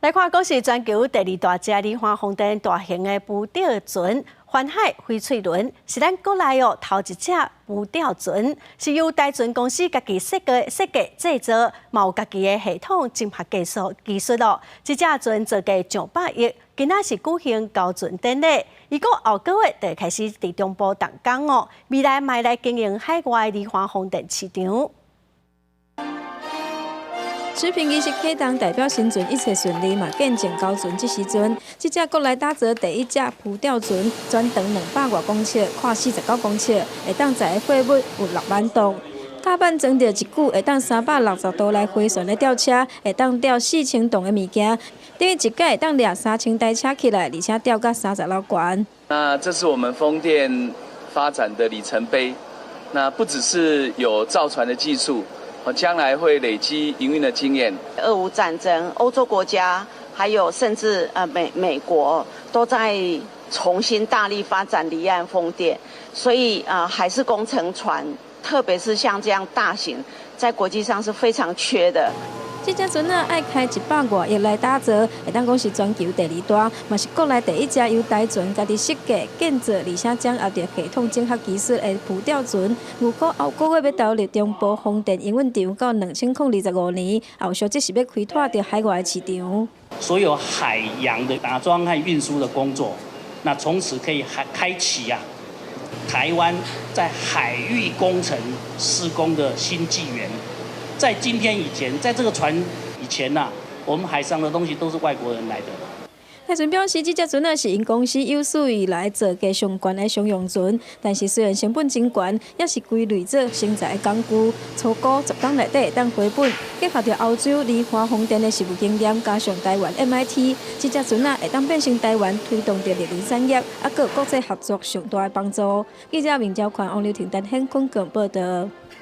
來看，講是全球第二大隻離岸風電大型的浮吊船環海翡翠輪，是咱國內哦頭一隻浮吊船，是由台船公司家己設計、設計製造，嘛有家己的系統整合技術哦。這隻船造價上百億，今仔是舉行交船典禮，預估後個月就開始佇中部動工哦，未來嘛會來經營海外離岸風電市場。持平儀式啟動，代表新船一切順利，嘛見證交船這時陣，這隻國內打造第一隻浮吊船，全長200外公尺，闊49公尺，會當載的貨物有6萬噸。甲板裝著一具會當360度來回旋的吊車，會當吊4000噸的物件，等於一擺會當掠3000台車起來，而且吊到30樓懸。那這是我們風電發展的里程碑。那不只是有造船的技術，將來會累積營運的經驗。俄烏戰爭，歐洲國家還有甚至美國都在重新大力發展離岸風電，所以海事工程船，特別是像這樣大型，在國際上是非常缺的。這隻船仔愛開100外億來打造，會當講是全球第二大，嘛是國內第一隻由台船家己設計、建造，而且掌握著系統整合技術的浮吊船。預估後個月欲投入中部風電營運場到2025年，後續則是欲開拓著海外市場。所有海洋的打樁和運輸的工作，那從此可以開啟啊，台灣在海域工程施工的新紀元。在今天以前，在這個船以前吶，我們海上的東西都是外國人來的。台船表示，這隻船仔是𪜶公司有史以來造價上懸的商用船，但是雖然成本真懸，也是歸類做生財的工具。粗估10冬內底會當回本。結合著歐洲離岸風電的實務經驗，加上台灣 MIT，這隻船仔會當變成台灣推動著綠能產業，啊，閣國際合作上大的幫助。記者明昭寬、王劉婷、陳顯坤報導。